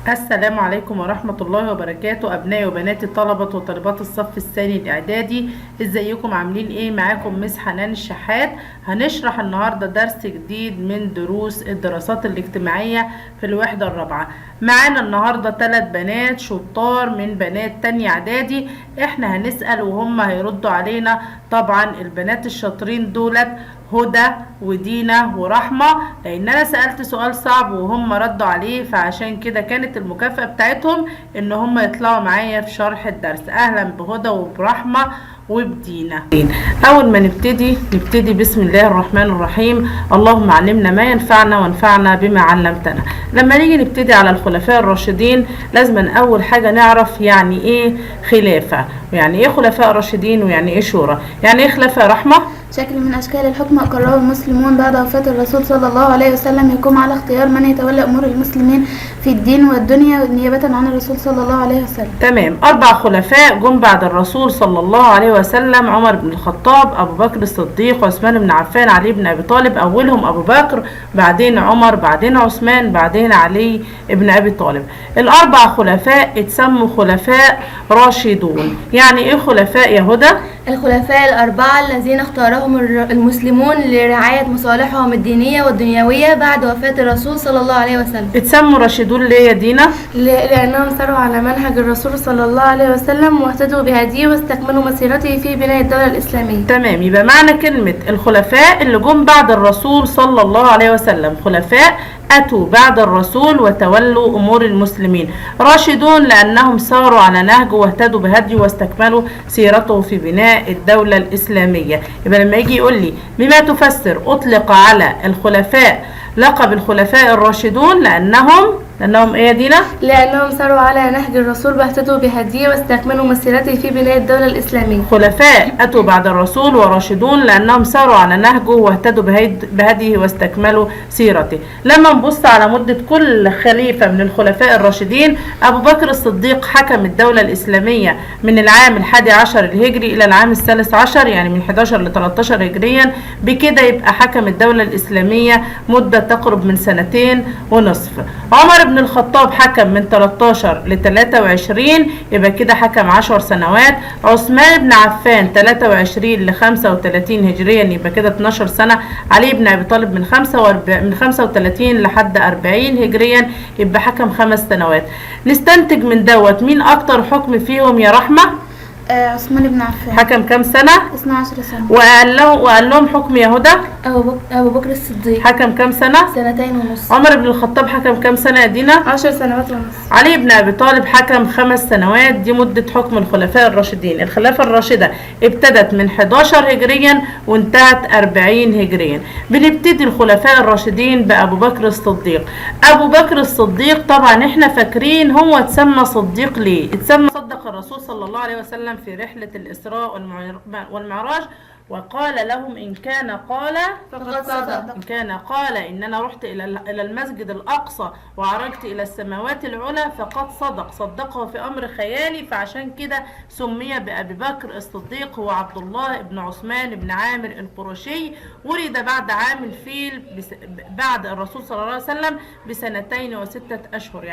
السلام عليكم ورحمة الله وبركاته. أبنائي وبناتي طلبة وطالبات الصف الثاني الإعدادي، ازيكم عاملين ايه؟ معاكم مس حنان الشحات. هنشرح النهاردة درس جديد من دروس الدراسات الاجتماعية في الوحدة الرابعة. معانا النهاردة 3 بنات شطار من بنات تانية إعدادي، احنا هنسأل وهم هيردوا علينا. طبعا البنات الشاطرين دولت هدى ودينا ورحمة، لان انا سألت سؤال صعب وهم ردوا عليه، فعشان كده كانت المكافأة بتاعتهم ان هم يطلعوا معايا في شرح الدرس. اهلا بهدى وبرحمة وبدينا. اول ما نبتدي بسم الله الرحمن الرحيم. اللهم علمنا ما ينفعنا وانفعنا بما علمتنا. لما نيجي نبتدي على الخلفاء الراشدين لازم اول حاجة نعرف يعني ايه خلافة، ويعني ايه خلفاء راشدين، ويعني ايه شورى. يعني ايه خلافة يا رحمة؟ شكل من أشكال الحكم أقره المسلمون بعد وفاة الرسول صلى الله عليه وسلم، يقوم على اختيار من يتولى أمور المسلمين في الدين والدنيا نيابة عن الرسول صلى الله عليه وسلم. تمام. 4 خلفاء جم بعد الرسول صلى الله عليه وسلم: عمر بن الخطاب، أبو بكر الصديق، عثمان بن عفان، علي بن أبي طالب. أولهم أبو بكر، بعدين عمر، بعدين عثمان، بعدين علي بن أبي طالب. ال4 خلفاء اتسموا خلفاء راشدون. يعني إيه خلفاء يا هدى؟ الخلفاء ال4 الذين اختارهم المسلمون لرعاية مصالحهم الدينية والدنيوية بعد وفاة الرسول صلى الله عليه وسلم. اتسموا راشدون ليه يا دينا؟ لأنهم ساروا على منهج الرسول صلى الله عليه وسلم واهتدوا بهديه واستكملوا مسيرته في بناء الدولة الإسلامية. تمام. يبقى معنى كلمة الخلفاء اللي جم بعد الرسول صلى الله عليه وسلم، خلفاء أتوا بعد الرسول وتولوا أمور المسلمين. راشدون لأنهم ساروا على نهجه واهتدوا بهديه واستكملوا سيرته في بناء الدولة الإسلامية. يبقى لما يجي يقول لي بما تفسر أطلق على الخلفاء لقب الخلفاء الراشدون لأنهم إيه يا دينا؟ لأنهم ساروا على نهج الرسول واهتدوا بهديه واستكملوا مسيرته في بناء الدولة الإسلامية. خلفاء أتوا بعد الرسول وراشدون لأنهم ساروا على نهجه واهتدوا بهديه واستكملوا سيرته. لما نبص على مدة كل خليفة من الخلفاء الراشدين، أبو بكر الصديق حكم الدولة الإسلامية من العام 11 الهجري إلى العام 13، يعني من 11 ل 13 هجريا. بكده يبقى حكم الدولة الإسلامية مدة تقرب من 2.5 سنين. عمر بن الخطاب حكم من 13 ل 23، يبقى كده حكم 10 سنوات. عثمان بن عفان 23 ل 35 هجريا، يبقى كده 12 سنة. علي بن أبي طالب من 35 لحد 40 هجريا، يبقى حكم 5 سنوات. نستنتج من دوت مين أكتر حكم فيهم يا رحمة؟ عثمان بن عفان. حكم كام سنة؟ 12 سنة. وقال لهم حكم يا هدى؟ أبو بكر الصديق حكم كام سنة؟ 2.5 سنين. عمر بن الخطاب حكم كام سنة يا دينا؟ 10 سنوات ونص. علي بن أبي طالب حكم 5 سنوات. دي مدة حكم الخلفاء الراشدين. الخلافة الراشدة ابتدت من 11 هجريا وانتهت 40 هجريا. بنبتدي الخلفاء الراشدين بأبو بكر الصديق. أبو بكر الصديق طبعا احنا فاكرين هو اتسمى صديق ليه؟ اتسمى صدق الرسول صلى الله عليه وسلم في رحلة الإسراء والمعراج، وقال لهم إن كان قال فقد صدق. إن كان قال إن أنا رحت إلى المسجد الأقصى وعرجت إلى السماوات العلى فقد صدق. صدقه في أمر خيالي، فعشان كده سمي بأبي بكر الصديق. هو عبد الله بن عثمان بن عامر القرشي، ولد بعد عام الفيل بعد الرسول صلى الله عليه وسلم ب2 و6 أشهر،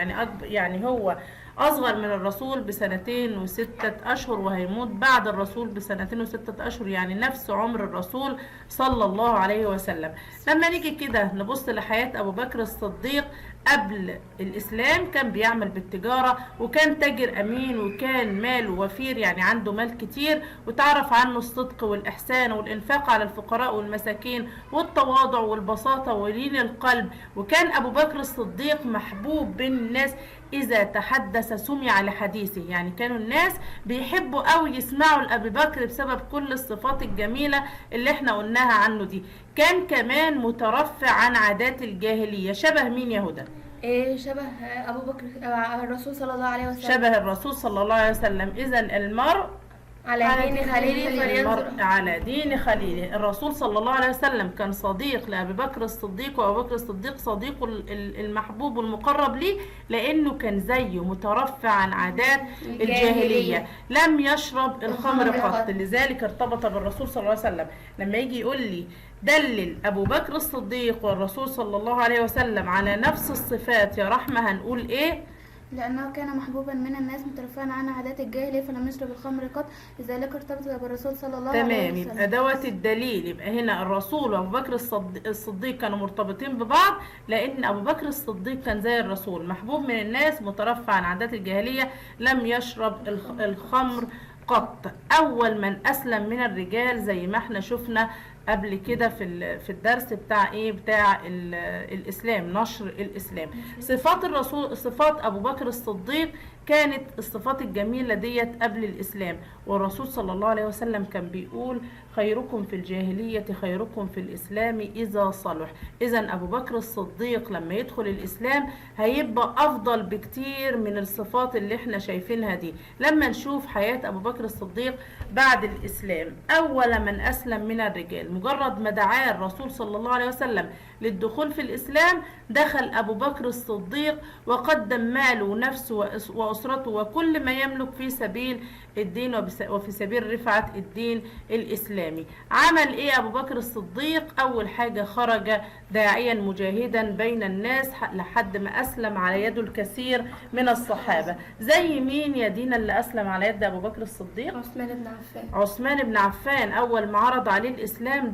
يعني هو أصغر من الرسول ب2 و6 أشهر، وهيموت بعد الرسول ب2 و6 أشهر، يعني نفس عمر الرسول صلى الله عليه وسلم. لما نيجي كده نبص لحياة أبو بكر الصديق قبل الإسلام، كان بيعمل بالتجارة وكان تاجر أمين وكان ماله وفير، يعني عنده مال كتير، وتعرف عنه الصدق والإحسان والإنفاق على الفقراء والمساكين والتواضع والبساطة ولين القلب. وكان أبو بكر الصديق محبوب بين الناس، إذا تحدث سمع لحديثه، يعني كانوا الناس بيحبوا أوي يسمعوا لأبي بكر بسبب كل الصفات الجميلة اللي احنا قلناها عنه دي. كان كمان مترفع عن عادات الجاهلية. شبه مين يا هدى؟ إيه شبه أبو بكر الرسول صلى الله عليه وسلم. شبه الرسول صلى الله عليه وسلم. إذا المرء على دين خليله فلينظر. المرء على دين خليله. الرسول صلى الله عليه وسلم كان صديق لأبي بكر الصديق، وأبو بكر الصديق صديقه المحبوب والمقرب ليه، لأنه كان زيه مترفع عن عادات الجاهلية، لم يشرب الخمر قط، لذلك ارتبط بالرسول صلى الله عليه وسلم. لما يجي يقول لي دلل أبو بكر الصديق والرسول صلى الله عليه وسلم على نفس الصفات يا رحمة، هنقول إيه؟ لأنه كان محبوبا من الناس مترفعا عن عادات الجاهلية، فلم يشرب الخمر قط، لذلك ارتبط بالرسول صلى الله عليه تمام، وسلم. يبقى دوت الدليل. يبقى هنا الرسول وأبو بكر الصديق كانوا مرتبطين ببعض، لأن أبو بكر الصديق كان زي الرسول، محبوب من الناس، مترفع عن عادات الجاهلية، لم يشرب الخمر قط. أول من أسلم من الرجال زي ما احنا شفنا قبل كده في الدرس بتاع ايه، بتاع الإسلام، نشر الإسلام. صفات الرسول، صفات أبو بكر الصديق كانت الصفات الجميلة ديت قبل الإسلام. والرسول صلى الله عليه وسلم كان بيقول خيركم في الجاهلية خيركم في الإسلام إذا صلح. إذا أبو بكر الصديق لما يدخل الإسلام هيبقى أفضل بكتير من الصفات اللي احنا شايفينها دي. لما نشوف حياة أبو بكر الصديق بعد الإسلام، أول من أسلم من الرجال، مجرد ما دعاه الرسول صلى الله عليه وسلم للدخول في الإسلام دخل أبو بكر الصديق وقدم ماله ونفسه وأسرته وكل ما يملك في سبيل الدين وفي سبيل رفعة الدين الإسلامي. عمل إيه أبو بكر الصديق؟ أول حاجة خرج داعيا مجاهدا بين الناس لحد ما أسلم على يده الكثير من الصحابة. زي مين يا دينا اللي أسلم على يد أبو بكر الصديق؟ عثمان بن عفان. عثمان بن عفان أول ما عرض عليه الإسلام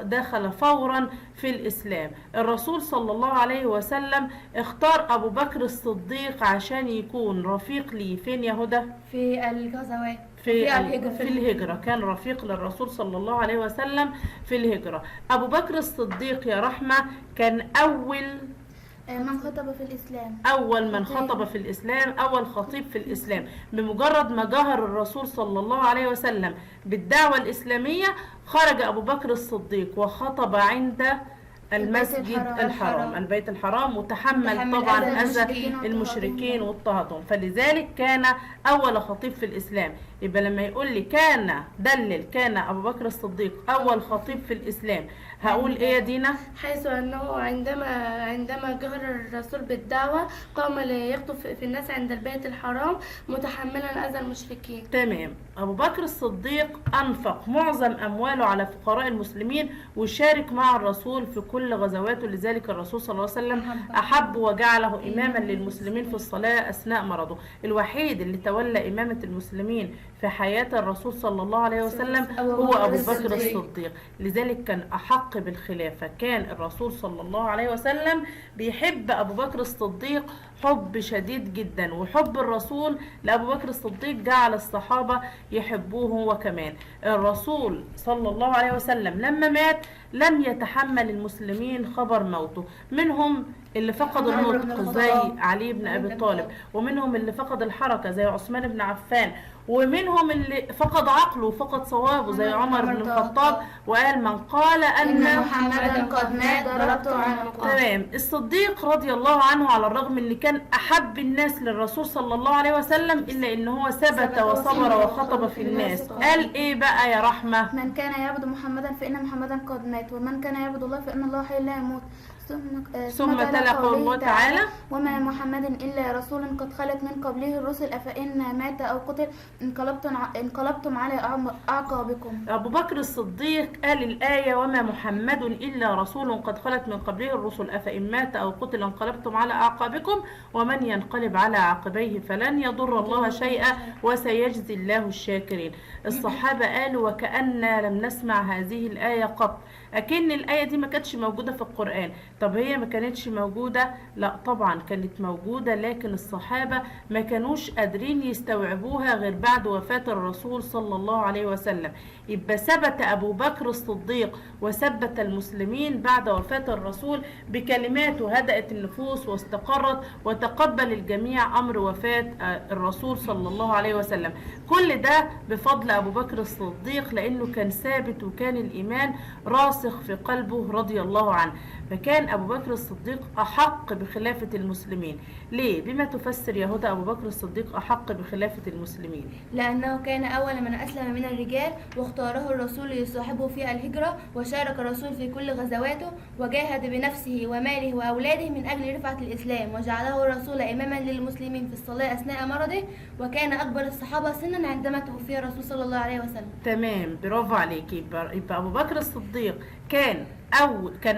دخل فورا في الإسلام. الرسول صلى الله عليه وسلم اختار أبو بكر الصديق عشان يكون رفيق ليه. فين يا هدى؟ في الغزوات، في الهجرة. في الهجرة كان رفيق للرسول صلى الله عليه وسلم في الهجرة. أبو بكر الصديق يا رحمة كان أول من خطب في الإسلام، أول من خطب في الإسلام، أول خطيب في الإسلام. بمجرد ما جهر الرسول صلى الله عليه وسلم بالدعوة الإسلامية خرج أبو بكر الصديق وخطب عند المسجد الحرام، البيت الحرام، وتحمل طبعا أذى المشركين واضطهادهم، فلذلك كان أول خطيب في الإسلام. يبقى لما يقول لي كان دلل كان أبو بكر الصديق أول خطيب في الإسلام، هقول إيه يا دينا؟ حيث أنه عندما جهر الرسول بالدعوة قام ليخطب في الناس عند البيت الحرام متحملا أذى المشركين. تمام. أبو بكر الصديق أنفق معظم أمواله على فقراء المسلمين وشارك مع الرسول في كل غزواته، لذلك الرسول صلى الله عليه وسلم أحب وجعله إماما للمسلمين في الصلاة أثناء مرضه. الوحيد اللي تولى إمامة المسلمين في حياة الرسول صلى الله عليه وسلم هو أبو بكر الصديق، لذلك كان أحق بالخلافة. كان الرسول صلى الله عليه وسلم بيحب أبو بكر الصديق حب شديد جدا، وحب الرسول لأبو بكر الصديق جعل الصحابة يحبوه هو كمان. الرسول صلى الله عليه وسلم لما مات لم يتحمل المسلمين خبر موته، منهم اللي فقد النطق زي علي بن أبي طالب، ومنهم اللي فقد الحركة زي عثمان بن عفان، ومنهم اللي فقد عقله وفقد صوابه زي عمر بن الخطاب، وقال من قال أن محمدا قد مات ضربته عنقه. تمام. الصديق رضي الله عنه على الرغم ان كان أحب الناس للرسول صلى الله عليه وسلم إلا إن هو ثبت وصبر وخطب في الناس. قال إيه بقى يا رحمة؟ من كان يعبد محمدا فإن محمدا قد مات، ومن كان يعبد الله فإن الله حي لا يموت. ثم تلا قوله تعالى وما محمد إلا رسول قد خلت من قبله الرسل أفإن مات أو قتل انقلبتم على أعقابكم. أبو بكر الصديق قال الآية وما محمد إلا رسول قد خلت من قبله الرسل أفإن مات أو قتل انقلبتم على أعقابكم ومن ينقلب على عقبيه فلن يضر الله شيئا وسيجزي الله الشاكرين. الصحابة قالوا وكأننا لم نسمع هذه الآية قط، أكن الآية دي ما كانتش موجودة في القرآن. طب هي ما كانتش موجودة؟ لا طبعا كانت موجودة، لكن الصحابة ما كانوش قادرين يستوعبوها غير بعد وفاة الرسول صلى الله عليه وسلم. يبقى ثبت أبو بكر الصديق وثبت المسلمين بعد وفاة الرسول بكلماته هدأت النفوس واستقرت وتقبل الجميع أمر وفاة الرسول صلى الله عليه وسلم. كل ده بفضل أبو بكر الصديق لأنه كان ثابت وكان الإيمان راسخ في قلبه رضي الله عنه. فكان أبو بكر الصديق أحق بخلافة المسلمين. ليه؟ بما تفسر يا هدى أبو بكر الصديق أحق بخلافة المسلمين؟ لأنه كان أول من أسلم من الرجال واختاره الرسول ليصاحبه في الهجرة، وشارك الرسول في كل غزواته، وجاهد بنفسه وماله وأولاده من أجل رفعة الإسلام، وجعله الرسول إماما للمسلمين في الصلاة أثناء مرضه، وكان أكبر الصحابة سنا عندما توفي الرسول صلى الله عليه وسلم. تمام، برافو عليكي. يبقى أبو بكر الصديق كان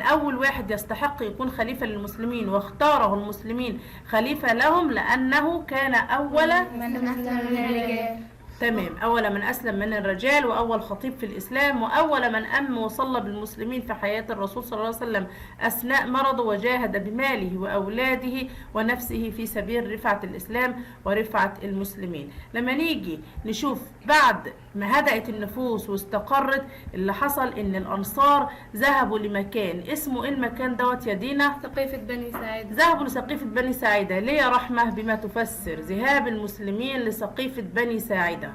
أول واحد يستحق يكون خليفة للمسلمين واختاره المسلمين خليفة لهم لأنه كان أول من أسلم من الرجال. تمام، أول من أسلم من الرجال، وأول خطيب في الإسلام، وأول من أم وصلى بالمسلمين في حياة الرسول صلى الله عليه وسلم أثناء مرضه، وجاهد بماله وأولاده ونفسه في سبيل رفعة الإسلام ورفعة المسلمين. لما نيجي نشوف بعد ما هدأت النفوس واستقرت، اللي حصل إن الأنصار ذهبوا لمكان اسمه إيه المكان دوت يا دينا؟ سقيفة بني ساعدة. ذهبوا لسقيفة بني ساعدة. ليه يا رحمة بما تفسر ذهاب المسلمين لسقيفة بني ساعدة؟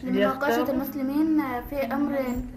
لمناقشة المسلمين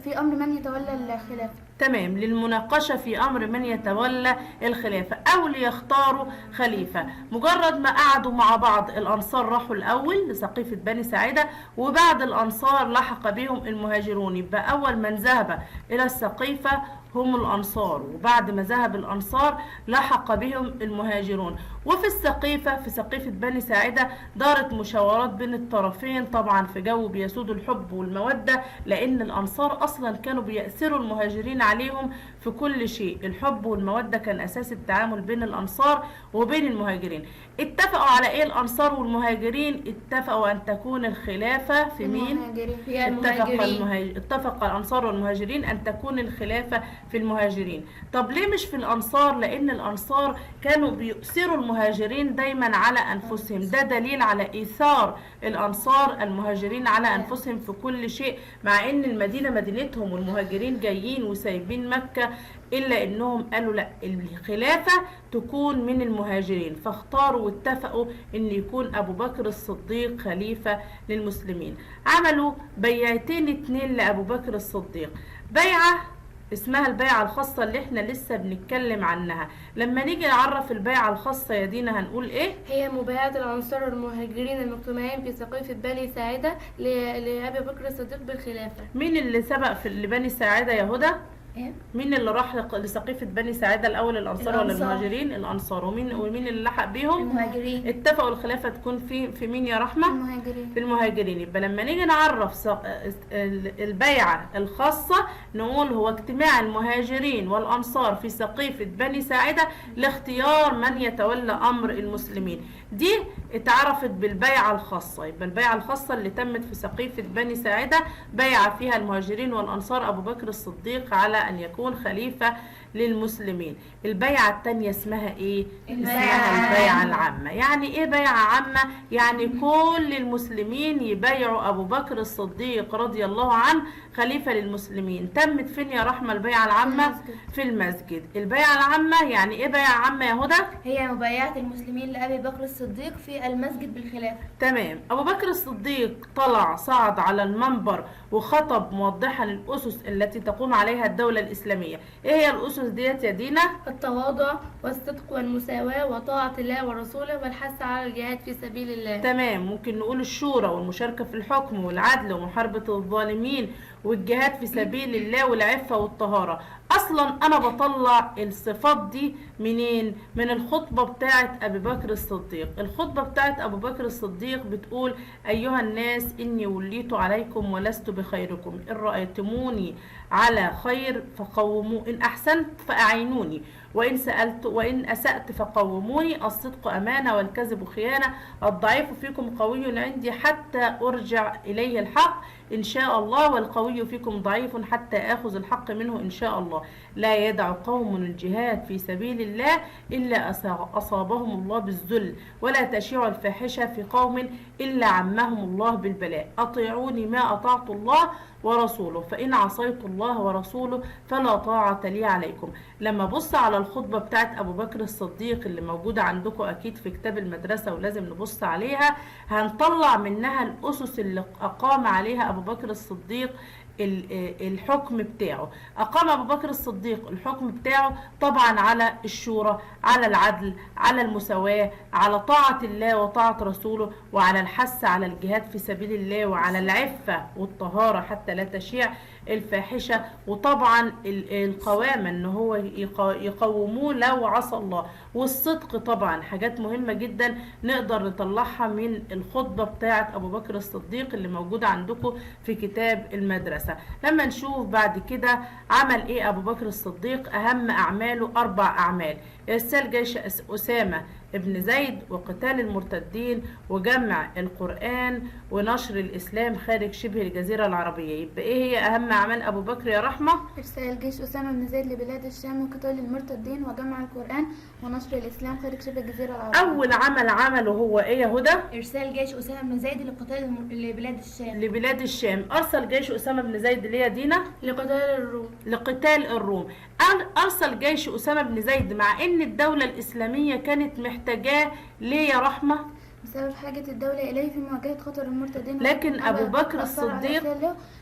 في أمر من يتولى الخلافة. تمام، للمناقشة في أمر من يتولى الخلافة أو ليختاروا خليفة. مجرد ما قعدوا مع بعض الأنصار راحوا الأول لسقيفة بني ساعدة، وبعد الأنصار لحق بهم المهاجرون. يبقى أول من ذهب إلى السقيفة هم الأنصار، وبعد ما ذهب الأنصار لحق بهم المهاجرون. وفي السقيفة، في سقيفة بني ساعدة، دارت مشاورات بين الطرفين، طبعا في جو بيسود الحب والمودة، لأن الأنصار أصلا كانوا بيأثروا المهاجرين عليهم في كل شيء. الحب والمودة كان أساس التعامل بين الأنصار وبين المهاجرين. اتفقوا على إيه الأنصار والمهاجرين؟ اتفقوا أن تكون الخلافة في مين؟ في المهاجرين. اتفق الأنصار والمهاجرين أن تكون الخلافة في المهاجرين. طب ليه مش في الأنصار؟ لأن الأنصار كانوا بيؤثروا المهاجرين دايما على أنفسهم. ده دليل على إيثار الأنصار المهاجرين على أنفسهم في كل شيء، مع إن المدينة مدينتهم والمهاجرين جايين وسايبين مكة، إلا إنهم قالوا لا، الخلافة تكون من المهاجرين. فاختاروا واتفقوا إن يكون أبو بكر الصديق خليفة للمسلمين. عملوا بيعتين اتنين لأبو بكر الصديق، بيعة اسمها البيعة الخاصة اللي احنا لسه بنتكلم عنها. لما نيجي نعرف البيعة الخاصة يا دينا هنقول ايه؟ هي مبايعة الأنصار والمهاجرين المجتمعين في سقيفة بني ساعدة لأبي بكر الصديق بالخلافة. مين اللي سبق في لبني ساعدة يا هدى؟ إيه؟ مين اللي راح لسقيفة بني ساعدة الأول، الأنصار ولا المهاجرين؟ الأنصار. ومين اللي لحق بيهم؟ المهاجرين. اتفقوا الخلافة تكون في مين يا رحمة؟ المهاجرين. في المهاجرين. يبقى لما نيجي نعرف البيعة الخاصة نقول هو اجتماع المهاجرين والأنصار في سقيفة بني ساعدة لاختيار من يتولى أمر المسلمين. دي اتعرفت بالبيعة الخاصة. يبقى البيعة الخاصة اللي تمت في سقيفة بني ساعدة بيع فيها المهاجرين والأنصار أبو بكر الصديق على أن يكون خليفة للمسلمين. البيعة التانية اسمها إيه؟ اسمها البيعة العامة. يعني إيه بيعة عامة؟ يعني كل المسلمين يبايعوا أبو بكر الصديق رضي الله عنه خليفة للمسلمين. تمت فين يا رحمة البيعة العامة؟ في المسجد. البيعة العامة يعني إيه بيعة عامة يا هدى؟ هي مبايعة المسلمين لأبي بكر الصديق في المسجد بالخلافة. تمام. أبو بكر الصديق طلع صعد على المنبر وخطب موضحا الأسس التي تقوم عليها الدولة الإسلامية. إيه هي الأسس ديت يا دينا؟ التواضع والصدق والمساواة وطاعة الله ورسوله والحث على الجهاد في سبيل الله. تمام. ممكن نقول الشورى والمشاركة في الحكم والعدل ومحاربة الظالمين والجهاد في سبيل الله والعفة والطهارة. أصلا أنا بطلع الصفات دي منين؟ من الخطبة بتاعت أبي بكر الصديق. الخطبة بتاعت أبو بكر الصديق بتقول: أيها الناس إني وليت عليكم ولست بخيركم، إن رأيتموني على خير فقوموا، إن أحسنت فأعينوني، وإن سألت وإن أسأت فقوموني، الصدق أمانة والكذب خيانة، الضعيف فيكم قوي عندي حتى أرجع إليه الحق إن شاء الله، والقوي فيكم ضعيف حتى آخذ الحق منه إن شاء الله. لا يدع قوم الجهاد في سبيل الله إلا أصابهم الله بالذل، ولا تشيع الفاحشة في قوم إلا عمهم الله بالبلاء. أطيعوني ما أطعت الله ورسوله، فإن عصيت الله ورسوله فلا طاعة لي عليكم. لما بص على الخطبة بتاعت أبو بكر الصديق اللي موجودة عندكم أكيد في كتاب المدرسة ولازم نبص عليها، هنطلع منها الأسس اللي أقام عليها أبو بكر الصديق الحكم بتاعه. أقام أبو بكر الصديق الحكم بتاعه طبعا على الشورى، على العدل، على المساواة، على طاعة الله وطاعة رسوله، وعلى الحث على الجهاد في سبيل الله، وعلى العفة والطهارة حتى لا تشيع الفاحشة، وطبعا القوامة ان هو يقوموه لو عصى الله، والصدق طبعا. حاجات مهمة جدا نقدر نطلعها من الخطبة بتاعة أبو بكر الصديق اللي موجودة عندكم في كتاب المدرسة. لما نشوف بعد كده عمل ايه أبو بكر الصديق، أهم أعماله 4 أعمال: إرسال جيش أسامة ابن زيد، وقتال المرتدين، وجمع القرآن، ونشر الإسلام خارج شبه الجزيرة العربية. يبقى إيه هي أهم أعمال أبو بكر يا رحمة؟ إرسال جيش أسامة بن زيد لبلاد الشام، وقتال المرتدين، وجمع القرآن، ونشر الإسلام خارج شبه الجزيرة العربية. أول عمل عمله هو إيه يا هدى؟ إرسال جيش أسامة بن زيد لقتال لبلاد الشام. لبلاد الشام. أرسل جيش أسامة بن زيد ليه يا دينا؟ لقتال الروم. لقتال الروم. أرسل جيش أسامة بن زيد مع إن الدولة الإسلامية كانت محتاجاه ليه يا رحمة؟ بسبب حاجة الدولة إليه في مواجهة خطر المرتدين. لكن أبو بكر الصديق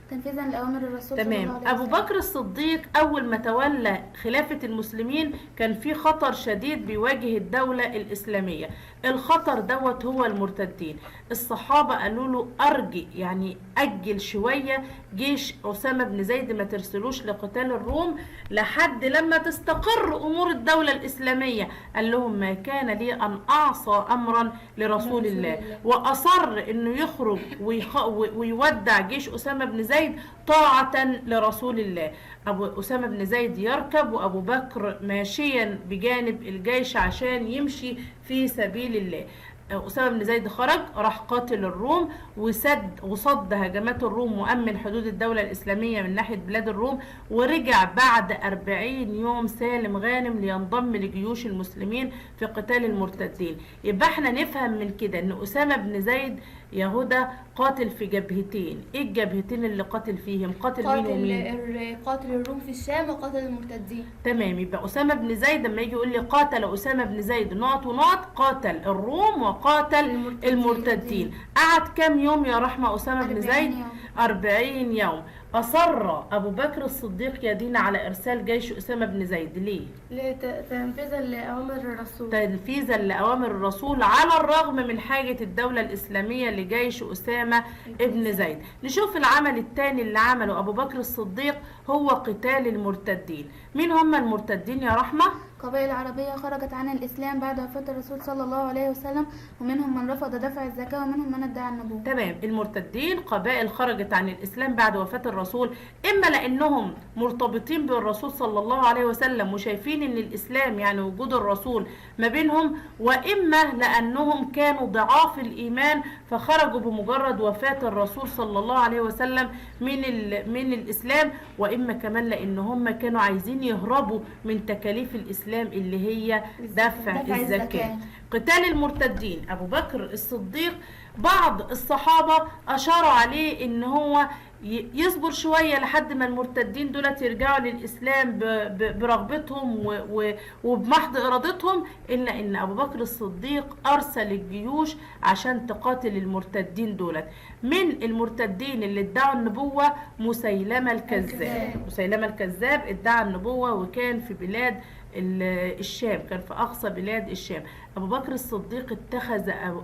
تنفيذا لأوامر الرسول. تمام. أبو بكر الصديق أول ما تولى خلافة المسلمين كان في خطر شديد بيواجه الدولة الإسلامية، الخطر دوت هو المرتدين. الصحابة قالوا له أرجي، يعني أجل شوية جيش أسامة بن زيد، ما ترسلوش لقتال الروم لحد لما تستقر أمور الدولة الإسلامية. قال لهم ما كان لي أن أعصى أمرا لرسول الله، وأصر إنه يخرج ويودع جيش أسامة بن زيد طاعة لرسول الله. أبو أسامة بن زيد يركب وأبو بكر ماشيا بجانب الجيش عشان يمشي في سبيل الله. أسامة بن زيد خرج راح قاتل الروم وصد هجمات الروم وأمن حدود الدولة الإسلامية من ناحية بلاد الروم، ورجع بعد 40 يوم سالم غانم لينضم لجيوش المسلمين في قتال المرتدين. يبقى احنا نفهم من كده ان أسامة بن زيد يا هدى قاتل في جبهتين. ايه الجبهتين اللي قاتل فيهم؟ قاتل مين ومين؟ قاتل الروم في الشام وقاتل المرتدين. تمام. يبقى أسامة بن زيد لما يجي يقول لي قاتل أسامة بن زيد نقط ونقط، قاتل الروم وقاتل المرتدين. قعد كام يوم يا رحمة أسامة بن زيد؟ 40 يوم. أصر أبو بكر الصديق يا دينا على إرسال جيش أسامة بن زيد ليه؟ تنفيذا لأوامر الرسول. تنفيذا لأوامر الرسول على الرغم من حاجة الدولة الإسلامية لجيش أسامة ابن زيد. نشوف العمل الثاني اللي عمله أبو بكر الصديق هو قتال المرتدين. مين هم المرتدين يا رحمة؟ قبائل عربية خرجت عن الإسلام بعد وفاة الرسول صلى الله عليه وسلم، ومنهم من رفض دفع الزكاة، ومنهم من ادعى النبوة. تمام. المرتدين قبائل خرجت عن الإسلام بعد وفاة الرسول، إما لأنهم مرتبطين بالرسول صلى الله عليه وسلم وشايفين إن الإسلام يعني وجود الرسول ما بينهم، وإما لأنهم كانوا ضعاف الإيمان فخرجوا بمجرد وفاة الرسول صلى الله عليه وسلم من الإسلام، وإما كمان لأن هم كانوا عايزين يهربوا من تكاليف الإسلام اللي هي دفع الزكاة. قتال المرتدين أبو بكر الصديق بعض الصحابة أشاروا عليه إن هو يصبر شوية لحد ما المرتدين دولت يرجعوا للإسلام برغبتهم وبمحض إرادتهم، إلا إن أبو بكر الصديق أرسل الجيوش عشان تقاتل المرتدين دولت. من المرتدين اللي ادعوا النبوة؟ مسيلمة الكذاب. مسيلمة الكذاب ادعى النبوة وكان في بلاد الشام، كان في أقصى بلاد الشام. أبو بكر الصديق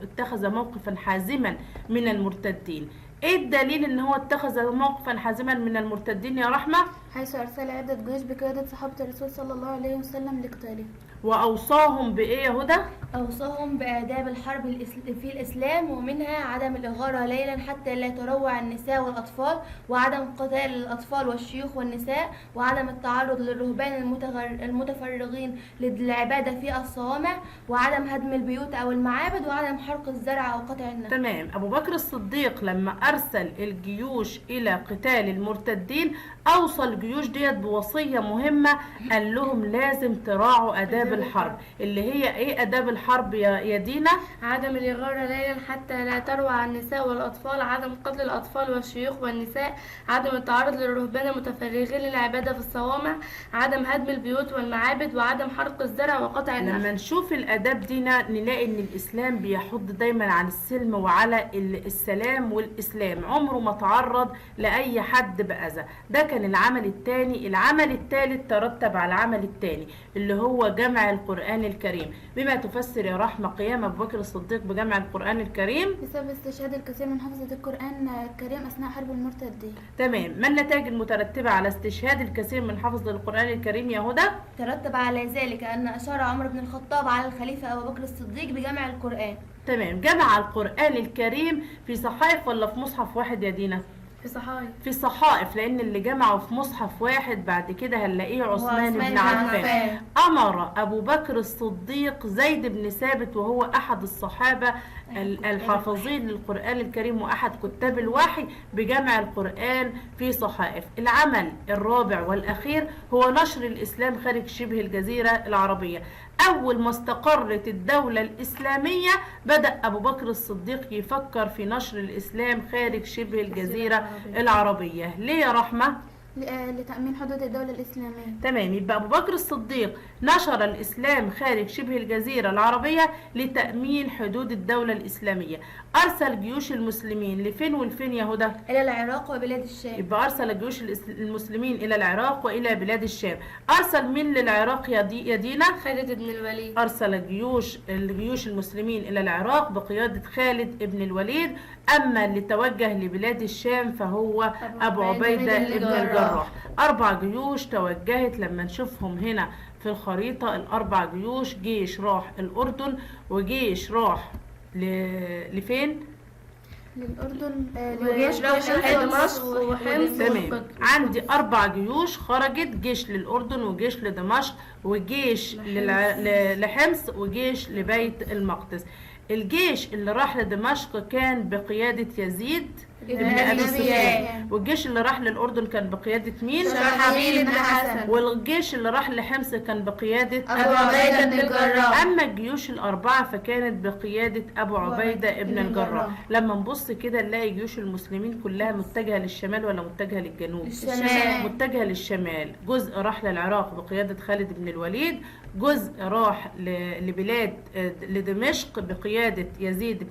اتخذ موقفا حازما من المرتدين. ايه الدليل ان هو اتخذ موقفا حازما من المرتدين يا رحمة؟ حيث ارسل عدة جيوش بقيادة صحابة الرسول صلى الله عليه وسلم لقتاله. واوصاهم بايه يا هدى؟ اوصاهم بآداب الحرب في الاسلام، ومنها عدم الاغارة ليلا حتى لا تروع النساء والاطفال، وعدم قتال الاطفال والشيوخ والنساء، وعدم التعرض للرهبان المتفرغين للعبادة في الصوامع، وعدم هدم البيوت او المعابد، وعدم حرق الزرع او قطع النخل. تمام. ابو بكر الصديق لما ارسل الجيوش الى قتال المرتدين اوصى الجيوش ديت بوصية مهمة، قال لهم لازم تراعوا آداب الحرب، اللي هي ايه آداب الحرب يا دينا؟ عدم الإغارة ليلا حتى لا تروع النساء والأطفال، عدم قتل الأطفال والشيوخ والنساء، عدم التعرض للرهبان المتفرغين للعبادة في الصوامع، عدم هدم البيوت والمعابد، وعدم حرق الزرع وقطع النخل. لما نشوف الآداب دينا نلاقي ان الإسلام بيحض دايما عن السلم وعلى السلام، والإسلام عمره ما تعرض لأي حد بأذى. ده كان العمل الثاني، العمل الثالث ترتب على العمل الثاني اللي هو جمع القرآن الكريم. بما تفسر يا رحمة قيام أبو بكر الصديق بجمع القرآن الكريم؟ بسبب استشهاد الكثير من حفظة القرآن الكريم أثناء حرب المرتدين. تمام. ما النتائج المترتبة على استشهاد الكثير من حفظ القرآن الكريم يا هدى؟ ترتب على ذلك أن أشار عمر بن الخطاب على الخليفة أبو بكر الصديق بجمع القرآن. تمام. جمع القرآن الكريم في صحائف ولا في مصحف واحد يا دينا؟ في صحائف. في صحائف، لأن اللي جمعه في مصحف واحد بعد كده هنلاقيه عثمان بن عفان. أمر أبو بكر الصديق زيد بن ثابت، وهو أحد الصحابة الحافظين للقرآن الكريم وأحد كتاب الوحي، بجمع القرآن في صحائف. العمل الرابع والأخير هو نشر الإسلام خارج شبه الجزيرة العربية. أول ما استقرت الدولة الإسلامية بدأ أبو بكر الصديق يفكر في نشر الإسلام خارج شبه الجزيرة العربية. ليه يا رحمة؟ لتأمين حدود الدولة الإسلامية. تمام. يبقى أبو بكر الصديق نشر الإسلام خارج شبه الجزيرة العربية لتأمين حدود الدولة الإسلامية. أرسل جيوش المسلمين لفين والفين يا هدى؟ إلى العراق وبلاد الشام. يبقى أرسل جيوش المسلمين إلى العراق وإلى بلاد الشام. أرسل مين للعراق يا دينا؟ خالد بن الوليد. أرسل جيوش المسلمين إلى العراق بقيادة خالد بن الوليد. أما اللي توجه لبلاد الشام فهو أبو عبيدة بن الجراح. 4 جيوش توجهت، لما نشوفهم هنا في الخريطة الأربع جيوش، جيش راح الأردن وجيش راح لفين؟ للأردن، وجيش راح دمشق وحمص. تمام. عندي 4 جيوش خرجت، جيش للأردن وجيش لدمشق وجيش لحمص وجيش لبيت المقدس. الجيش اللي راح لدمشق كان بقيادة يزيد ابن أبي سفيان، والجيش اللي راح للأردن كان بقيادة مين؟ شرحبيل بن حسن، والجيش اللي راح لحمص كان بقيادة أبو عبيدة بن الجراح. أما الجيوش الأربعة فكانت بقيادة أبو عبيدة ابن الجراح. لما نبص كده نلاقي جيوش المسلمين كلها متجهة للشمال ولا متجهة للجنوب؟ الشمال. متجهة للشمال. جزء راح للعراق بقيادة خالد بن الوليد، جزء راح لبلاد لدمشق بقيادة يزيد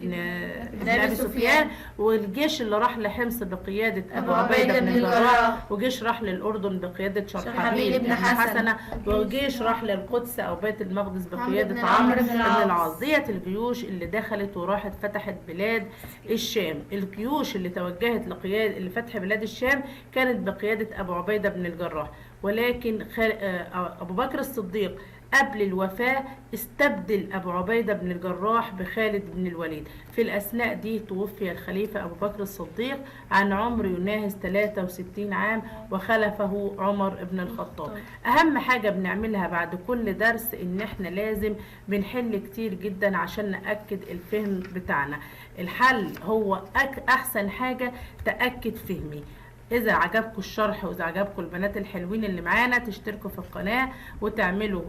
بن أبي سفيان، والجيش اللي راح لحمص بقيادة أبو عبيدة بن الجراح، وجيش راح للأردن بقيادة شرحبيل بن حسنة، وجيش راح للقدس أو بيت المقدس بقيادة عمرو بن العاص. ديت الجيوش اللي دخلت وراحت فتحت بلاد الشام. الجيوش اللي توجهت لقيادة لفتح بلاد الشام كانت بقيادة أبو عبيدة بن الجراح، ولكن أبو بكر الصديق قبل الوفاة استبدل أبو عبيدة بن الجراح بخالد بن الوليد. في الأثناء دي توفي الخليفة أبو بكر الصديق عن عمر يناهز 63 عام، وخلفه عمر بن الخطاب. أهم حاجة بنعملها بعد كل درس إن إحنا لازم بنحل كتير جدا عشان نأكد الفهم بتاعنا. الحل هو أحسن حاجة تأكد فهمي. إذا عجبكم الشرح وإذا عجبكم البنات الحلوين اللي معانا تشتركوا في القناة وتعملوا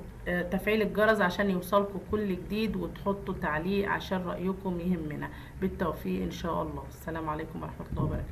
تفعيل الجرس عشان يوصلكم كل جديد، وتحطوا تعليق عشان رأيكم يهمنا. بالتوفيق إن شاء الله. السلام عليكم ورحمة الله وبركاته.